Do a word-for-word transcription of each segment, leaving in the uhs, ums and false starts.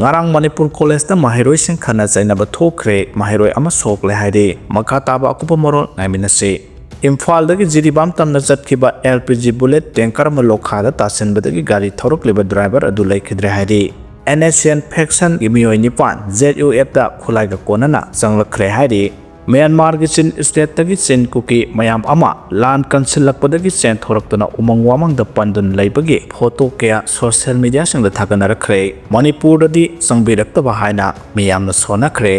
ꯉꯔꯥꯡ ꯃꯅꯤꯄꯨꯔ ꯀꯣꯂꯦꯖꯇ ꯃꯍꯩꯔꯣꯏꯁꯤꯡ ꯈꯠꯅ ꯆꯩꯅꯕ ꯊꯣꯛꯈ꯭ꯔꯦ, ꯃꯍꯩꯔꯣꯏ ꯑꯃ ꯁꯣꯛꯂꯦ ꯍꯥꯏꯔꯤ꯫ ꯃꯈꯥ ꯇꯥꯕ ꯑꯀꯨꯞꯄ ꯃꯔꯣꯜ ꯉꯥꯏꯃꯤꯟꯅꯁꯤ꯫ ꯏꯝꯐꯥꯜꯗꯒꯤ ꯖꯤꯔꯤꯕꯥꯝ ꯇꯝꯅ ꯆꯠꯈꯤꯕ L P G bullet tanker ꯑꯃ ꯂꯣꯈꯥꯗ ꯇꯥꯁꯤꯟꯕꯗꯒꯤ ꯒꯥꯔꯤ ꯊꯧꯔꯛꯂꯤꯕ ꯗ꯭ꯔꯥꯏꯚꯔ ꯑꯗꯨ ꯂꯩꯈꯤꯗ꯭ꯔꯦ ꯍꯥꯏꯔꯤ꯫ ꯑꯦꯟ ꯑꯦꯁ ꯑꯦꯟ ꯐꯦꯛꯁꯟꯒꯤ ꯃꯤꯑꯣꯏ ꯅꯤꯄꯥꯟ ꯖꯦꯠ ꯌꯨ ꯑꯦꯐꯇ ꯈꯨꯠꯂꯥꯏꯒ ꯀꯣꯟꯅꯅ ꯆꯪꯂꯛꯈ꯭ꯔꯦ ꯍꯥꯏꯔꯤ꯫ ꯃ꯭ꯌꯥꯟꯃꯥꯔꯒꯤ ꯆꯤꯟ ꯁ꯭ꯇꯦꯠꯇꯒꯤ ꯆꯤꯟ ꯀꯨꯀꯤ ꯃꯌꯥꯝ ꯑꯃ ꯂꯥꯟ ꯀꯟꯁꯤꯜꯂꯛꯄꯗꯒꯤ ꯆꯦꯟꯊꯣꯔꯛꯇꯨꯅ ꯎꯃꯪ ꯋꯥꯃꯪꯗ ꯄꯟꯗꯨꯅ ꯂꯩꯕꯒꯤ ꯐꯣꯇꯣ ꯀꯌꯥ ꯁꯣꯁꯤꯌꯦꯜ ꯃꯤꯗꯤꯌꯥꯁꯤꯡꯗ ꯊꯥꯒꯠꯅꯔꯛꯈ꯭ꯔꯦ꯫ ꯃꯅꯤꯄꯨꯔꯗꯗꯤ ꯆꯪꯕꯤꯔꯛꯇꯕ ꯍꯥꯏꯅ ꯃꯤꯌꯥꯝꯅ ꯁꯣꯟꯅꯈ꯭ꯔꯦ꯫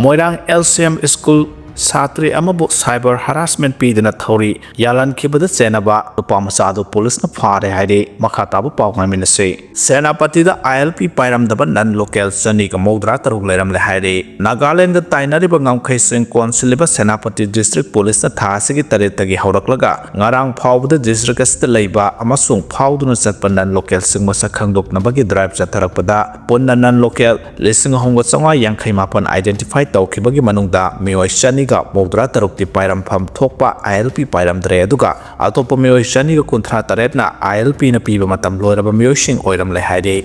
ꯃꯣꯏꯔꯥꯡ ꯑꯦꯜ ꯁꯤ ꯑꯦꯝ ꯁ꯭ꯀꯨꯜ ꯁꯥꯇ꯭ꯔꯤ ꯑꯃꯕꯨ ꯁꯥꯏꯕꯔ ꯍꯔꯥꯁꯃꯦꯟ ꯄꯤꯗꯨꯅ ꯊꯧꯔꯤ ꯌꯥꯜꯍꯟꯈꯤꯕꯗ ꯆꯦꯟꯅꯕ ꯅꯨꯄꯥ ꯃꯆꯥ ꯑꯗꯨ ꯄꯨꯂꯤꯁꯅ ꯐꯥꯔꯦ ꯍꯥꯏꯔꯤ꯫ ꯃꯈꯥ ꯇꯥꯕ ꯄꯥꯎ ꯉꯥꯏꯃꯤꯟꯅꯁꯤ꯫ ꯁꯦꯅꯥꯄꯇꯤꯗ ꯑꯥꯏ ꯑꯦꯜ ꯄꯤ ꯄꯥꯏꯔꯝꯗꯕ ꯅꯟ ꯂꯣꯀꯦꯜ ꯆꯅꯤꯒ ꯃꯧꯗ꯭ꯔꯥ ꯇꯔꯨꯛ ꯂꯩꯔꯝꯂꯦ ꯍꯥꯏꯔꯤ꯫ ꯅꯥꯒꯥꯂꯦꯟꯗ ꯇꯥꯏꯅꯔꯤꯕ ꯉꯝꯈꯩꯁꯤꯡ ꯀꯣꯟꯁꯤꯜꯂꯤꯕ ꯁꯦꯅꯥꯄꯇꯤ ꯗꯤꯁꯇ꯭ꯔꯤꯛ ꯄꯨꯂꯤꯁꯅ ꯊꯥ ꯑꯁꯤꯒꯤ ꯇꯔꯦꯠꯇꯒꯤ ꯍꯧꯔꯛꯂꯒ ꯉꯔꯥꯡ ꯐꯥꯎꯕꯗ ꯗꯤꯁꯇ꯭ꯔꯤꯛ ꯑꯁꯤꯗ ꯂꯩꯕ ꯑꯃꯁꯨꯡ ꯐꯥꯎꯗꯨꯅ ꯆꯠꯄ ꯅꯟ ꯂꯣꯀꯦꯜꯁꯤꯡ ꯃꯁꯛ ꯈꯪꯗꯣꯛꯅꯕꯒꯤ ꯗ꯭ꯔꯥꯏꯚ ꯆꯠꯊꯔꯛꯄꯗ ꯄꯨꯟꯅ ꯅꯟ ꯂꯣꯀꯦꯜ ꯂꯤꯁꯤꯡ ꯑꯍꯨꯝꯒ ꯆꯥꯝꯃꯉꯥ ꯌꯥꯡꯈꯩ ꯃꯥꯄꯟ identify ꯇꯧꯈꯤꯕꯒꯤ ꯃꯅꯨꯡꯗ ꯃꯤꯑꯣꯏ ꯆꯅꯤꯒ ꯃꯧꯗ꯭ꯔꯥ ꯇꯔꯨꯛꯇꯤ ꯄꯥꯏꯔꯝꯐꯝ ꯊꯣꯛꯄ ꯑꯥꯏ ꯑꯦꯜ ꯄꯤ ꯄꯥꯏꯔꯝꯗ꯭ꯔꯦ, ꯑꯗꯨꯒ ꯑꯇꯣꯞꯄ ꯃꯤꯑꯣꯏ ꯆꯅꯤꯒ ꯀꯨꯟꯊ꯭ꯔꯥ ꯇꯔꯦꯠꯅ ꯑꯥꯏ ꯑꯦꯜ ꯄꯤꯅ ꯄꯤꯕ ꯃꯇꯝ ꯂꯣꯏꯔꯕ ꯃꯤꯑꯣꯏꯁꯤꯡ ꯑꯣꯏꯔꯝꯂꯦ ꯍꯥꯏꯔꯤ꯫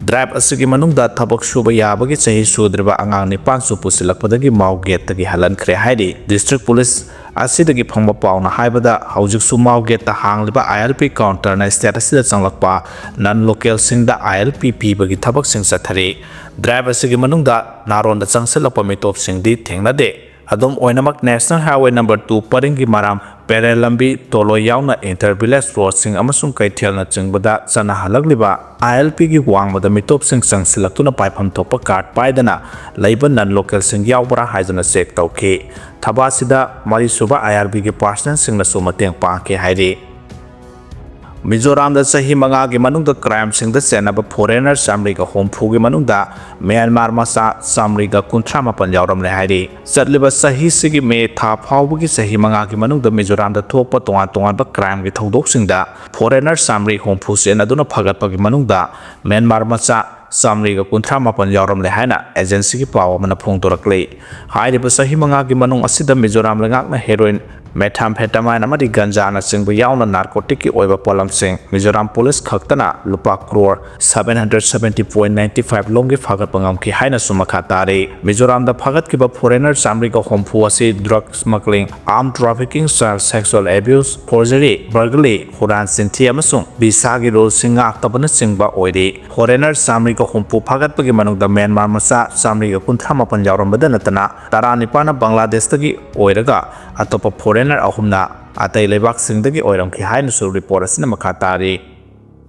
ꯗ꯭ꯔꯥꯏꯚ ꯑꯁꯤꯒꯤ ꯃꯅꯨꯡꯗ ꯊꯕꯛ ꯁꯨꯕ ꯌꯥꯕꯒꯤ ꯆꯍꯤ ꯁꯨꯗ꯭ꯔꯤꯕ ꯑꯉꯥꯡ ꯅꯤꯄꯥꯟꯁꯨ ꯄꯨꯁꯤꯜꯂꯛꯄꯗꯒꯤ ꯃꯥꯎꯒꯦꯠꯇꯒꯤ ꯍꯜꯍꯟꯈ꯭ꯔꯦ ꯍꯥꯏꯔꯤ꯫ ꯗꯤꯁꯇ꯭ꯔꯤꯛ ꯄꯨꯂꯤꯁ ꯑꯁꯤꯗꯒꯤ ꯐꯪꯕ ꯄꯥꯎꯅ ꯍꯥꯏꯕꯗ, ꯍꯧꯖꯤꯛꯁꯨ ꯃꯥꯎꯒꯦꯠꯇ ꯍꯥꯡꯂꯤꯕ ꯑꯥꯏ ꯑꯦꯜ ꯄꯤ ꯀꯥꯎꯟꯇꯔꯅ ꯁ꯭ꯇꯦꯠ ꯑꯁꯤꯗ ꯆꯪꯂꯛꯄ ꯅꯟ ꯂꯣꯀꯦꯜꯁꯤꯡꯗ ꯑꯥꯏ ꯑꯦꯜ ꯄꯤ ꯄꯤꯕꯒꯤ ꯊꯕꯛꯁꯤꯡ ꯆꯠꯊꯔꯤ꯫ ꯗ꯭ꯔꯥꯏꯚ ꯑꯁꯤꯒꯤ ꯃꯅꯨꯡꯗ ꯅꯥꯔꯣꯟꯗ ꯆꯪꯁꯤꯜꯂꯛꯄ ꯃꯤꯇꯣꯞꯁꯤꯡꯗꯤ ꯊꯦꯡꯅꯗꯦ꯫ ꯑꯗꯨꯝ ꯑꯣꯏꯅꯃꯛ, ꯅꯦꯁꯅꯦꯜ ꯍꯥꯏꯋꯦ ꯅꯝꯕꯔ ꯇꯨ ꯄꯔꯤꯡꯒꯤ ꯃꯔꯥꯝ ꯄꯦꯔꯦꯜ ꯂꯝꯕꯤ ꯇꯣꯂꯣꯏ ꯌꯥꯎꯅ ꯏꯟꯇꯔ ꯚꯤꯂꯦꯖ ꯔꯣꯗꯁꯤꯡ ꯑꯃꯁꯨꯡ ꯀꯩꯊꯦꯜꯅꯆꯤꯡꯕꯗ ꯆꯠꯅꯍꯜꯂꯛꯂꯤꯕ ꯑꯥꯏ ꯑꯦꯜ ꯄꯤꯒꯤ ꯋꯥꯡꯃꯗ ꯃꯤꯇꯣꯞꯁꯤꯡ ꯆꯪꯁꯤꯜꯂꯛꯇꯨꯅ ꯄꯥꯏꯐꯝ ꯊꯣꯛꯄ ꯀꯥꯔꯗ ꯄꯥꯏꯗꯅ ꯂꯩꯕ ꯅꯟ ꯂꯣꯀꯦꯜꯁꯤꯡ ꯌꯥꯎꯕ꯭ꯔꯥ ꯍꯥꯏꯗꯨꯅ ꯆꯦꯛ ꯇꯧꯈꯤ꯫ ꯊꯕꯛ ꯑꯁꯤꯗ ꯃꯔꯤꯁꯨꯕ ꯑꯥꯏ ꯑꯥꯔ ꯕꯤꯒꯤ ꯄꯥꯔꯁꯅꯦꯜꯁꯤꯡꯅꯁꯨ ꯃꯇꯦꯡ ꯄꯥꯡꯈꯤ ꯍꯥꯏꯔꯤ꯫ ꯃꯤꯖꯣꯔꯥꯝꯗ ꯆꯍꯤ ꯃꯉꯥꯒꯤ ꯃꯅꯨꯡꯗ ꯀ꯭ꯔꯥꯏꯝꯁꯤꯡꯗ ꯆꯦꯟꯅꯕ ꯐꯣꯔꯦꯅꯔ ꯆꯥꯃꯔꯤꯒ ꯍꯨꯝꯐꯨꯒꯤ ꯃꯅꯨꯡꯗ ꯃ꯭ꯌꯥꯟꯃꯥꯔ ꯃꯆꯥ ꯆꯥꯃꯔꯤꯒ ꯀꯨꯟꯊ꯭ꯔꯥ ꯃꯥꯄꯟ ꯌꯥꯎꯔꯝꯂꯦ ꯍꯥꯏꯔꯤ꯫ ꯆꯠꯂꯤꯕ ꯆꯍꯤꯁꯤꯒꯤ ꯃꯦ ꯊꯥ ꯐꯥꯎꯕꯒꯤ ꯆꯍꯤ ꯃꯉꯥꯒꯤ ꯃꯅꯨꯡꯗ ꯃꯤꯖꯣꯔꯥꯝꯗ ꯊꯣꯛꯄ ꯇꯣꯉꯥꯟ ꯇꯣꯉꯥꯟꯕ ꯀ꯭ꯔꯥꯏꯝꯒꯤ ꯊꯧꯗꯣꯛꯁꯤꯡꯗ ꯐꯣꯔꯦꯅꯔ ꯆꯥꯃꯔꯤ ꯍꯨꯝꯐꯨ ꯆꯦꯟꯅꯗꯨꯅ ꯐꯒꯠꯄꯒꯤ ꯃꯅꯨꯡꯗ ꯃ꯭ꯌꯥꯟꯃꯥꯔ ꯃꯆꯥ ꯆꯥꯃꯔꯤꯒ ꯀꯨꯟꯊ꯭ꯔꯥ ꯃꯥꯄꯟ ꯌꯥꯎꯔꯝꯂꯦ ꯍꯥꯏꯅ ꯑꯦꯖꯦꯟꯁꯤꯒꯤ ꯄꯥꯎ ꯑꯃꯅ ꯐꯣꯡꯗꯣꯔꯛꯂꯤ꯫ ꯍꯥꯏꯔꯤꯕ ꯆꯍꯤ ꯃꯉꯥꯒꯤ ꯃꯅꯨꯡ ꯑꯁꯤꯗ ꯃꯤꯖꯣꯔꯥꯝ ꯂꯩꯉꯥꯛꯅ ꯍꯦꯔꯣꯏꯟ methamphetamine ꯑꯃꯗꯤ ꯒꯟꯖꯥꯅꯆꯤꯡꯕ ꯌꯥꯎꯅ narcoticꯀꯤ ꯑꯣꯏꯕ ꯄꯣꯠꯂꯝꯁꯤꯡ ꯃꯤꯖꯣꯔꯥꯝ ꯄꯨꯂꯤꯁ ꯈꯛꯇꯅ ꯂꯨꯄꯥ crore seven hundred seventy point ninety five ꯂꯣꯝꯒꯤ ꯐꯥꯒꯠꯄ ꯉꯝꯈꯤ ꯍꯥꯏꯅꯁꯨ ꯃꯈꯥ ꯇꯥꯔꯤ꯫ ꯃꯤꯖꯣꯔꯥꯝꯗ ꯐꯥꯒꯠꯈꯤꯕ foreigner ꯆꯥꯃꯔꯤꯒ ꯍꯨꯝꯐꯨ ꯑꯁꯤ drug smuggling, arm trafficking, child sexual abuse, forgery, burglary, ꯍꯨꯔꯥꯟ ꯆꯤꯟꯊꯤ ꯑꯃꯁꯨꯡ ꯚꯤꯁꯥꯒꯤ ruleꯁꯤꯡ ꯉꯥꯛꯇꯕꯅꯆꯤꯡꯕ ꯑꯣꯏꯔꯤ꯫ Foreigner ꯆꯥꯃꯔꯤꯒ ꯍꯨꯝꯐꯨ ꯐꯥꯒꯠꯄꯒꯤ ꯃꯅꯨꯡꯗ ꯃ꯭ꯌꯥꯟꯃꯥꯔ ꯃꯆꯥ ꯆꯥꯃꯔꯤꯒ ꯀꯨꯟꯊ꯭ꯔꯥ ꯃꯥꯄꯟ ꯌꯥꯎꯔꯝꯕꯗ ꯅꯠꯇꯅ ꯇꯔꯥꯅꯤꯄꯥꯟꯅ ꯕꯪꯒ꯭ꯂꯥꯗꯦꯁꯇꯒꯤ ꯑꯣꯏꯔꯒ ꯑꯇꯣꯞꯄ foreigner ꯑꯍꯨꯝꯅ ꯑꯇꯩ ꯂꯩꯕꯥꯛꯁꯤꯡꯗꯒꯤ ꯑꯣꯏꯔꯝꯈꯤ ꯍꯥꯏꯅꯁꯨ report ꯑꯁꯤꯅ ꯃꯈꯥ ꯇꯥꯔꯤ꯫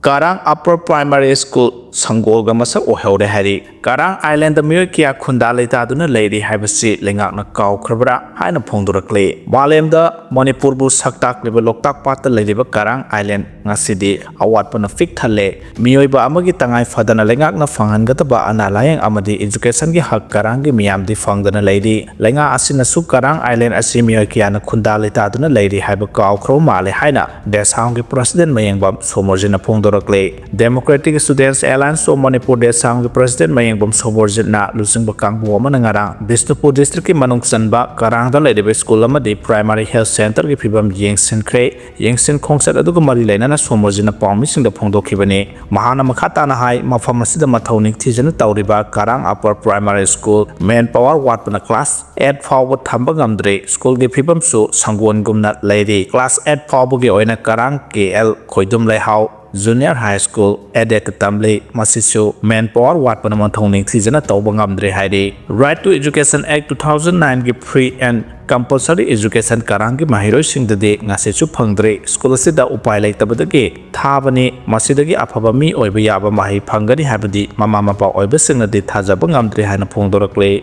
ꯀꯥꯔꯥꯡ Upper Primary School ꯁꯪꯒꯣꯜꯒ ꯃꯁꯛ ꯑꯣꯏꯍꯧꯔꯦ ꯍꯥꯏꯔꯤ꯫ ꯀꯥꯔꯥꯡ Islandꯗ ꯃꯤꯑꯣꯏ ꯀꯌꯥ ꯈꯨꯟꯗꯥ ꯂꯩꯇꯥꯗꯨꯅ ꯂꯩꯔꯤ ꯍꯥꯏꯕꯁꯤ ꯂꯩꯉꯥꯛꯅ ꯀꯥꯎꯈ꯭ꯔꯕ꯭ꯔꯥ ꯍꯥꯏꯅ ꯐꯣꯡꯗꯣꯔꯛꯂꯤ꯫ ꯃꯥꯂꯦꯝꯗ ꯃꯅꯤꯄꯨꯔꯕꯨ ꯁꯛ ꯇꯥꯛꯂꯤꯕ ꯂꯣꯛꯇꯥꯛ ꯄꯥꯠꯇ ꯂꯩꯔꯤꯕ ꯀꯥꯔꯥꯡ Island ꯉꯁꯤꯗꯤ ꯑꯋꯥꯠꯄꯅ ꯄꯤꯛ ꯊꯜꯂꯦ꯫ ꯃꯤꯑꯣꯏꯕ ꯑꯃꯒꯤ ꯇꯉꯥꯏ ꯐꯗꯅ ꯂꯩꯉꯥꯛꯅ ꯐꯪꯍꯟꯒꯗꯕ ꯑꯅꯥ ꯂꯥꯌꯦꯡ ꯑꯃꯗꯤ educationꯒꯤ ꯍꯛ ꯀꯥꯔꯥꯡꯒꯤ ꯃꯤꯌꯥꯝꯗꯤ ꯐꯪꯗꯅ ꯂꯩꯔꯤ꯫ ꯂꯩꯉꯥꯛ ꯑꯁꯤꯅꯁꯨ ꯀꯥꯔꯥꯡ Island ꯑꯁꯤ ꯃꯤꯑꯣꯏ ꯀꯌꯥꯅ ꯈꯨꯟꯗꯥ ꯂꯩꯇꯥꯗꯨꯅ ꯂꯩꯔꯤ ꯍꯥꯏꯕ ꯀꯥꯎꯈ꯭ꯔꯕ ꯃꯥꯜꯂꯦ ꯍꯥꯏꯅ ꯗꯦꯁꯥꯝꯒꯤ president Mayengbam ꯁꯣꯃꯣꯔꯖꯤꯠꯅ ꯐꯣꯡꯗꯣꯔꯛꯂꯤ꯫ Democratic Students Alliance of Manipur ꯗꯦꯁꯥꯝꯒꯤ president ꯃꯌꯦꯡꯕꯝ ꯁꯣꯃꯣꯔꯖꯤꯠꯅ ꯂꯨꯆꯤꯡꯕ ꯀꯥꯡꯕꯨ ꯑꯃꯅ ꯉꯔꯥꯡ ꯕꯤꯁꯅꯨꯄꯨꯔ districtꯀꯤ ꯃꯅꯨꯡ ꯆꯟꯕ ꯀꯥꯔꯥꯡꯗ ꯂꯩꯔꯤꯕ school ꯑꯃꯗꯤ primary health centreꯒꯤ ꯐꯤꯕꯝ ꯌꯦꯡꯁꯤꯟꯈ꯭ꯔꯦ꯫ ꯌꯦꯡꯁꯤꯟ ꯈꯣꯡꯆꯠ ꯑꯗꯨꯒ ꯃꯔꯤ ꯂꯩꯅꯅ ꯁꯣꯃꯣꯔꯖꯤꯠꯅ ꯄꯥꯎꯃꯤꯁꯤꯡꯗ ꯐꯣꯡꯗꯣꯛꯈꯤꯕꯅꯤ꯫ ꯃꯍꯥꯛꯅ ꯃꯈꯥ ꯇꯥꯅ ꯍꯥꯏ, ꯃꯐꯝ ꯑꯁꯤꯗ ꯃꯊꯧ ꯅꯤꯡꯊꯤꯖꯅ ꯇꯧꯔꯤꯕ ꯀꯥꯔꯥꯡ Upper Primary School manpower ꯋꯥꯠꯄꯅ class eight ꯐꯥꯎꯕ ꯊꯝꯕ ꯉꯝꯗ꯭ꯔꯦ꯫ Schoolꯒꯤ ꯐꯤꯕꯝꯁꯨ ꯁꯪꯒꯣꯜꯒꯨꯝꯅ ꯂꯩꯔꯤ꯫ Class eight ꯐꯥꯎꯕꯒꯤ ꯑꯣꯏꯅ ꯀꯥꯔꯥꯡ ꯀꯦ ꯑꯦꯜ ꯈꯣꯏꯗꯨꯝ ꯂꯩꯍꯥꯎ Junior High School aided ꯇꯝꯂꯤ꯫ ꯃꯁꯤꯁꯨ manpower ꯋꯥꯠꯄꯅ ꯃꯊꯧ ꯅꯤꯡꯊꯤꯖꯅ ꯇꯧꯕ ꯉꯝꯗ꯭ꯔꯦ ꯍꯥꯏꯔꯤ꯫ Right to Education Act two thousand nineꯒꯤ free and compulsory education ꯀꯥꯔꯥꯡꯒꯤ ꯃꯍꯩꯔꯣꯏꯁꯤꯡꯗꯗꯤ ꯉꯁꯤꯁꯨ ꯐꯪꯗ꯭ꯔꯤ꯫ School ꯑꯁꯤꯗ ꯎꯄꯥꯏ ꯂꯩꯇꯕꯗꯒꯤ ꯊꯥꯕꯅꯤ꯫ ꯃꯁꯤꯗꯒꯤ ꯑꯐꯕ ꯃꯤ ꯑꯣꯏꯕ ꯌꯥꯕ ꯃꯍꯩ ꯐꯪꯒꯅꯤ ꯍꯥꯏꯕꯗꯤ ꯃꯃꯥ ꯃꯄꯥ ꯑꯣꯏꯕꯁꯤꯡꯅꯗꯤ ꯊꯥꯖꯕ ꯉꯝꯗ꯭ꯔꯦ ꯍꯥꯏꯅ ꯐꯣꯡꯗꯣꯔꯛꯂꯤ꯫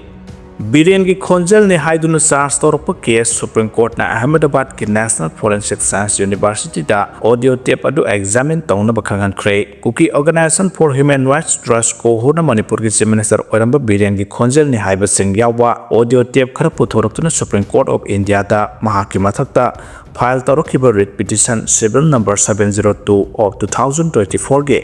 ꯕꯤꯔꯦꯟꯒꯤ ꯈꯣꯟꯖꯦꯜꯅꯤ ꯍꯥꯏꯗꯨꯅ charge ꯇꯧꯔꯛꯄ case Supreme Courtꯅ Ahmedabadꯀꯤ National Forensic Science Universityꯗ audio tape ꯑꯗꯨ examine ꯇꯧꯅꯕ ꯈꯪꯍꯟꯈ꯭ꯔꯦ꯫ Kuki Organisation for Human Rights Trust, ꯀꯣꯍꯨꯅ ꯃꯅꯤꯄꯨꯔꯒꯤ Chief Minister ꯑꯣꯏꯔꯝꯕ ꯕꯤꯔꯦꯟꯒꯤ ꯈꯣꯟꯖꯦꯜꯅꯤ ꯍꯥꯏꯕꯁꯤꯡ ꯌꯥꯎꯕ audio tape ꯈꯔ ꯄꯨꯊꯣꯔꯛꯇꯨꯅ Supreme Court of Indiaꯗ ꯃꯍꯥꯛꯀꯤ ꯃꯊꯛꯇ ꯐꯥꯏꯜ ꯇꯧꯔꯛꯈꯤꯕ read petition cereal number seven zero two of two thousand twenty fourꯒꯤ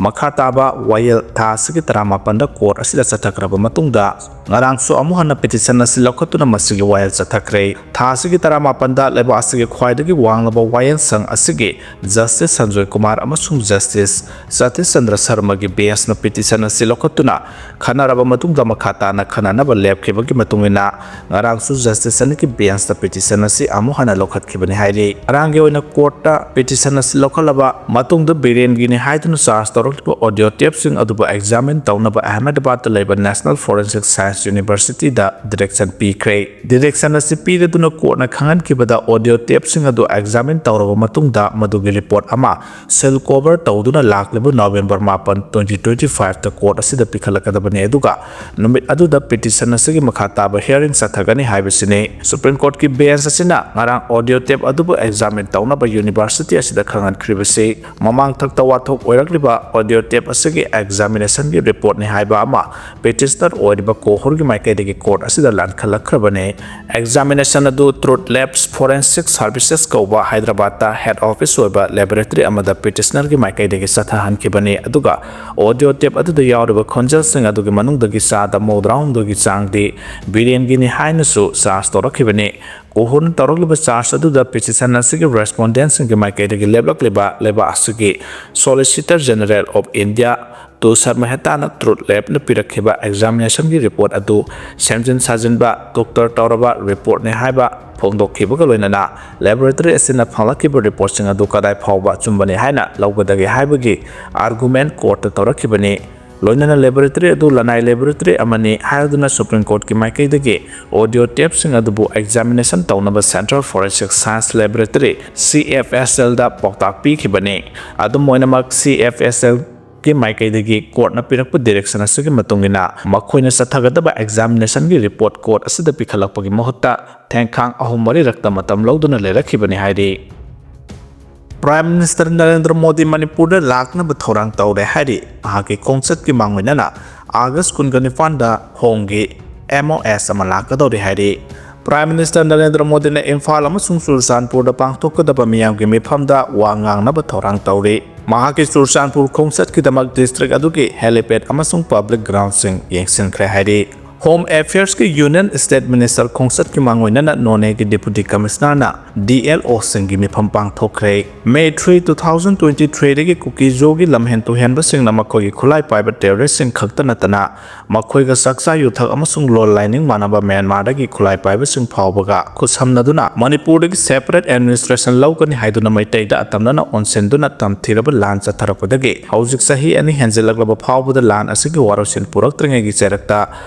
ꯃꯈꯥ ꯇꯥꯕ ꯋꯥꯌꯦꯜ ꯊꯥ ꯑꯁꯤꯒꯤ ꯇꯔꯥꯃꯥꯄꯟꯗ ꯀꯣꯔꯠ ꯑꯁꯤꯗ ꯆꯠꯊꯈ꯭ꯔꯕ ꯃꯇꯨꯡꯗ, ꯉꯔꯥꯡꯁꯨ ꯑꯃꯨꯛ ꯍꯟꯅ ꯄꯤꯇꯤꯁꯟ ꯑꯁꯤ ꯂꯧꯈꯠꯇꯨꯅ ꯃꯁꯤꯒꯤ ꯋꯥꯌꯦꯜ ꯆꯠꯊꯈ꯭ꯔꯦ꯫ ꯊꯥ ꯑꯁꯤꯒꯤ ꯇꯔꯥꯃꯥꯄꯟꯗ ꯂꯩꯕꯥꯛ ꯑꯁꯤꯒꯤ ꯈ꯭ꯋꯥꯏꯗꯒꯤ ꯋꯥꯡꯂꯕ ꯋꯥꯌꯦꯜ ꯁꯪ ꯑꯁꯤꯒꯤ ꯖꯁꯇꯤꯁ ꯁꯟꯖꯣꯏ ꯀꯨꯃꯥꯔ ꯑꯃꯁꯨꯡ ꯖꯁꯇꯤꯁ ꯁꯇꯤꯁ ꯆꯟꯗ꯭ꯔ ꯁꯔꯃꯒꯤ ꯕꯦꯟꯁꯅ ꯄꯤꯇꯤꯁꯟ ꯑꯁꯤ ꯂꯧꯈꯠꯇꯨꯅ ꯈꯟꯅꯔꯕ ꯃꯇꯨꯡꯗ ꯃꯈꯥ ꯇꯥꯅ ꯈꯟꯅꯅꯕ ꯂꯦꯞꯈꯤꯕꯒꯤ ꯃꯇꯨꯡ ꯏꯟꯅ, ꯉꯔꯥꯡꯁꯨ ꯖꯁꯇꯤꯁ ꯑꯅꯤꯒꯤ ꯕꯦꯟꯁꯇ ꯄꯤꯇꯤꯁꯟ ꯑꯁꯤ ꯑꯃꯨꯛ ꯍꯟꯅ ꯂꯧꯈꯠꯈꯤꯕꯅꯤ ꯍꯥꯏꯔꯤ꯫ ꯉꯔꯥꯡꯒꯤ ꯑꯣꯏꯅ ꯀꯣꯔꯠꯇ ꯄꯤꯇꯤꯁꯟ ꯑꯁꯤ ꯂꯧꯈꯠꯂꯕ ꯃꯇꯨꯡꯗ, ꯕꯤꯔꯦꯟꯒꯤꯅꯤ ꯍꯥꯏꯗꯨꯅ ꯆꯥꯔꯖ ꯇꯧꯔꯛꯂꯤꯕ ꯑꯣꯗꯤꯑꯣ ꯇꯦꯞꯁꯤꯡ ꯑꯗꯨꯕꯨ ꯑꯦꯛꯖꯥꯃꯤꯟ ꯇꯧꯅꯕ ꯑꯍꯃꯦꯗꯕꯥꯗꯇ ꯂꯩꯕ National Forensic Science Universityꯗ ꯗꯤꯔꯦꯛꯁꯟ ꯄꯤꯈ꯭ꯔꯦ꯫ ꯗꯤꯔꯦꯛꯁꯟ ꯑꯁꯤ ꯄꯤꯔꯗꯨꯅ ꯀꯣꯔꯠꯅ ꯈꯪꯍꯟꯈꯤꯕꯗ, ꯑꯣꯗꯤꯑꯣ ꯇꯦꯞꯁꯤꯡ ꯑꯗꯨ ꯑꯦꯛꯖꯥꯃꯤꯟ ꯇꯧꯔꯕ ꯃꯇꯨꯡꯗ ꯃꯗꯨꯒꯤ ꯔꯤꯄꯣꯔꯠ ꯑꯃ ꯁꯤꯜ ꯀꯣꯚꯔ ꯇꯧꯗꯨꯅ ꯂꯥꯛꯂꯤꯕ ꯅꯕꯦꯝꯕꯔ ꯃꯥꯄꯟ, twenty twenty fiveꯇ ꯀꯣꯔꯠ ꯑꯁꯤꯗ ꯄꯤꯈꯠꯂꯛꯀꯗꯕꯅꯤ, ꯑꯗꯨꯒ ꯅꯨꯃꯤꯠ ꯑꯗꯨꯗ ꯄꯤꯇꯤꯁꯟ ꯑꯁꯤꯒꯤ ꯃꯈꯥ ꯇꯥꯕ ꯍꯤꯌꯥꯔꯤꯡ ꯆꯠꯊꯒꯅꯤ ꯍꯥꯏꯕꯁꯤꯅꯤ꯫ ꯁꯨꯄ꯭ꯔꯤꯝ ꯀꯣꯔꯠꯀꯤ ꯕꯦꯟꯁ ꯑꯁꯤꯅ ꯉꯔꯥꯡ ꯑꯣꯗꯤꯑꯣ ꯇꯦꯞ ꯑꯗꯨꯕꯨ ꯑꯦꯛꯖꯥꯃꯤꯟ ꯇꯧꯅꯕ ꯌꯨꯅꯤꯚꯔꯁꯤꯇꯤ ꯑꯁꯤꯗ ꯈꯪꯍꯟꯈ꯭ꯔꯤꯕꯁꯤ, ꯃꯃꯥꯡꯊꯛꯇ ꯋꯥꯊꯣꯛ ꯑꯣꯏꯔꯛꯂꯤꯕ ꯑꯣꯗꯤꯑꯣ ꯇꯦꯞ ꯑꯁꯤꯒꯤ ꯑꯦꯛꯖꯥꯃꯤꯅꯦꯁꯟꯒꯤ ꯔꯤꯄꯣꯔꯠꯅꯤ ꯍꯥꯏꯕ ꯑꯃ ꯄꯤꯇꯤꯁꯅꯔ ꯑꯣꯏꯔꯤꯕ ꯀꯣꯍꯨꯔꯒꯤ ꯃꯥꯏꯀꯩꯗꯒꯤ ꯀꯣꯔꯠ ꯑꯁꯤꯗ ꯂꯥꯟꯈꯠꯂꯛꯈ꯭ꯔꯕꯅꯤ꯫ ꯑꯦꯛꯖꯥꯃꯤꯅꯦꯁꯟ ꯑꯗꯨ Truth Labs Forensic Services ꯀꯧꯕ ꯍꯥꯏꯗ꯭ꯔꯕꯥꯗꯇ ꯍꯦꯗ ꯑꯣꯐꯤꯁ ꯑꯣꯏꯕ ꯂꯦꯕꯣꯔꯦꯇꯔꯤ ꯑꯃꯗ ꯄꯤꯇꯤꯁꯅꯔꯒꯤ ꯃꯥꯏꯀꯩꯗꯒꯤ ꯆꯠꯊꯍꯟꯈꯤꯕꯅꯤ, ꯑꯗꯨꯒ ꯑꯣꯗꯤꯑꯣ ꯇꯦꯞ ꯑꯗꯨꯗ ꯌꯥꯎꯔꯤꯕ ꯈꯣꯟꯖꯦꯜꯁꯤꯡ ꯑꯗꯨꯒꯤ ꯃꯅꯨꯡꯗꯒꯤ ꯆꯥꯗ ꯃꯧꯗ꯭ꯔꯥꯍꯨꯝꯗꯣꯏꯒꯤ ꯆꯥꯡꯗꯤ ꯕꯤꯔꯦꯟꯒꯤꯅꯤ ꯍꯥꯏꯅꯁꯨ ꯆꯥꯔꯖ ꯇꯧꯔꯛꯈꯤꯕꯅꯤ꯫ ꯀꯣꯍꯨꯔꯅ ꯇꯧꯔꯛꯂꯤꯕ ꯆꯥꯔꯖ ꯑꯗꯨꯗ ꯄꯤꯇꯤꯁꯟ ꯑꯁꯤꯒꯤ ꯔꯦꯁꯄꯣꯟꯗꯦꯟꯁꯤꯡꯒꯤ ꯃꯥꯏꯀꯩꯗꯒꯤ ꯂꯦꯞꯂꯛꯂꯤꯕ ꯂꯩꯕꯥꯛ ꯑꯁꯤꯒꯤ Solicitor General of India ꯇꯨꯁꯥꯔ ꯃꯦꯍꯇꯥꯅ Truth Labꯅ ꯄꯤꯔꯛꯈꯤꯕ ꯑꯦꯛꯖꯥꯃꯤꯅꯦꯁꯟꯒꯤ ꯔꯤꯄꯣꯔꯠ ꯑꯗꯨ ꯁꯦꯝꯖꯤꯟ ꯁꯥꯖꯤꯟꯕ, ꯗꯣꯛꯇꯔ ꯇꯧꯔꯕ ꯔꯤꯄꯣꯔꯠꯅꯤ ꯍꯥꯏꯕ ꯐꯣꯡꯗꯣꯛꯈꯤꯕꯒ ꯂꯣꯏꯅꯅ, ꯂꯦꯕꯣꯔꯦꯇꯔꯤ ꯑꯁꯤꯅ ꯐꯪꯂꯛꯈꯤꯕ ꯔꯤꯄꯣꯔꯠꯁꯤꯡ ꯑꯗꯨ ꯀꯗꯥꯏ ꯐꯥꯎꯕ ꯑꯆꯨꯝꯕꯅꯤ ꯍꯥꯏꯅ ꯂꯧꯒꯗꯒꯦ ꯍꯥꯏꯕꯒꯤ ꯑꯥꯔꯒꯨꯃꯦꯟ ꯀꯣꯔꯠꯇ ꯇꯧꯔꯛꯈꯤꯕꯅꯤ꯫ ꯂꯣꯏꯅꯅ ꯂꯦꯕꯣꯔꯦꯇꯔꯤ ꯑꯗꯨ ꯂꯅꯥꯏ ꯂꯦꯕꯣꯔꯦꯇꯔꯤ ꯑꯃꯅꯤ ꯍꯥꯏꯗꯨꯅ ꯁꯨꯄ꯭ꯔꯤꯝ ꯀꯣꯔꯠꯀꯤ ꯃꯥꯏꯀꯩꯗꯒꯤ ꯑꯣꯗꯤꯑꯣ ꯇꯦꯞꯁꯤꯡ ꯑꯗꯨꯕꯨ ꯑꯦꯛꯖꯥꯃꯤꯅꯦꯁꯟ ꯇꯧꯅꯕ Central Forensic Science Laboratory, CFSLꯗ ꯄꯥꯎꯇꯥꯛ ꯄꯤꯈꯤꯕꯅꯤ꯫ ꯑꯗꯨꯝ ꯑꯣꯏꯅꯃꯛ, CFSLꯒꯤ ꯃꯥꯏꯀꯩꯗꯒꯤ ꯀꯣꯔꯠꯅ ꯄꯤꯔꯛꯄ ꯗꯤꯔꯦꯛꯁꯟ ꯑꯁꯤꯒꯤ ꯃꯇꯨꯡ ꯏꯟꯅ ꯃꯈꯣꯏꯅ ꯆꯠꯊꯒꯗꯕ ꯑꯦꯛꯖꯥꯃꯤꯅꯦꯁꯟꯒꯤ ꯔꯤꯄꯣꯔꯠ ꯀꯣꯔꯠ ꯑꯁꯤꯗ ꯄꯤꯈꯠꯂꯛꯄꯒꯤ ꯃꯍꯨꯠꯇ ꯊꯦꯡꯈꯥꯡ ꯑꯍꯨꯝ ꯃꯔꯤꯔꯛꯇ ꯃꯇꯝ ꯂꯧꯗꯨꯅ ꯂꯩꯔꯛꯈꯤꯕꯅꯤ ꯍꯥꯏꯔꯤ꯫ ꯄ꯭ꯔꯥꯏꯝ ꯃꯤꯅꯤꯁꯇꯔ ꯅꯔꯦꯟꯗ꯭ꯔ ꯃꯣꯗꯤ ꯃꯅꯤꯄꯨꯔꯗ ꯂꯥꯛꯅꯕ ꯊꯧꯔꯥꯡ ꯇꯧꯔꯦ ꯍꯥꯏꯔꯤ꯫ ꯃꯍꯥꯛꯀꯤ ꯈꯣꯡꯆꯠꯀꯤ ꯃꯥꯡꯑꯣꯏꯅꯅ ꯑꯥꯒꯁ ꯀꯨꯟꯒ ꯅꯤꯄꯥꯟꯗ ꯍꯣꯝꯒꯤ MOS ꯑꯃ ꯂꯥꯛꯀꯗꯧꯔꯤ ꯍꯥꯏꯔꯤ꯫ Prime Minister ꯅꯔꯦꯟꯗ꯭ꯔ ꯃꯣꯗꯤꯅ ꯏꯝꯐꯥꯜ ꯑꯃꯁꯨꯡ ꯆꯨꯔꯆꯥꯟꯄꯨꯔꯗ ꯄꯥꯡꯊꯣꯛꯀꯗꯕ ꯃꯤꯌꯥꯝꯒꯤ ꯃꯤꯐꯝꯗ ꯋꯥ ꯉꯥꯡꯅꯕ ꯊꯧꯔꯥꯡ ꯇꯧꯔꯤ꯫ ꯃꯍꯥꯛꯀꯤ ꯆꯨꯔꯆꯥꯟꯄꯨꯔ ꯈꯣꯡꯆꯠꯀꯤꯗꯃꯛ district ꯑꯗꯨꯒꯤ helipad ꯑꯃꯁꯨꯡ public groundꯁꯤꯡ ꯌꯦꯡꯁꯤꯟꯈ꯭ꯔꯦ ꯍꯥꯏꯔꯤ꯫ Home Affairsꯀꯤ Union State Minister ꯈꯣꯡꯆꯠꯀꯤ ꯃꯥꯡꯑꯣꯏꯅꯅ ꯅꯣꯅꯦꯒꯤ Deputy Commissionerꯅ D L Oꯁꯤꯡꯒꯤ ꯃꯤꯐꯝ ꯄꯥꯡꯊꯣꯛꯈ꯭ꯔꯦ꯫ May three, two thousand twenty-threeꯗꯒꯤ ꯀꯨꯀꯤꯖꯣꯒꯤ ꯂꯝꯍꯦꯟ ꯇꯨꯍꯦꯟꯕꯁꯤꯡꯅ ꯃꯈꯣꯏꯒꯤ ꯈꯨꯠꯂꯥꯏ ꯄꯥꯏꯕ terroristꯁꯤꯡ ꯈꯛꯇ ꯅꯠꯇꯅ ꯃꯈꯣꯏꯒ ꯆꯥꯛꯆꯥ ꯌꯨꯊꯛ ꯑꯃꯁꯨꯡ ꯂꯣꯜ ꯂꯥꯏꯅꯤꯡ ꯃꯥꯟꯅꯕ ꯃ꯭ꯌꯥꯟꯃꯥꯔꯗꯒꯤ ꯈꯨꯠꯂꯥꯏ ꯄꯥꯏꯕꯁꯤꯡ ꯐꯥꯎꯕꯒ ꯈꯨꯠꯁꯝꯅꯗꯨꯅ ꯃꯅꯤꯄꯨꯔꯗꯒꯤ separate administration ꯂꯧꯒꯅꯤ ꯍꯥꯏꯗꯨꯅ ꯃꯩꯇꯩꯗ ꯑꯇꯝꯅꯅ ꯑꯣꯟꯁꯤꯟꯗꯨꯅ ꯇꯝꯊꯤꯔꯕ ꯂꯥꯟ ꯆꯠꯊꯔꯛꯄꯗꯒꯤ ꯍꯧꯖꯤꯛ ꯆꯍꯤ ꯑꯅꯤ ꯍꯦꯟꯖꯤꯜꯂꯛꯂꯕ ꯐꯥꯎꯕꯗ ꯂꯥꯟ ꯑꯁꯤꯒꯤ ꯋꯥꯔꯣꯏꯁꯤꯟ ꯄꯨꯔꯛꯇ꯭ꯔꯤꯉꯩꯒꯤ ꯆꯩꯔꯛꯇ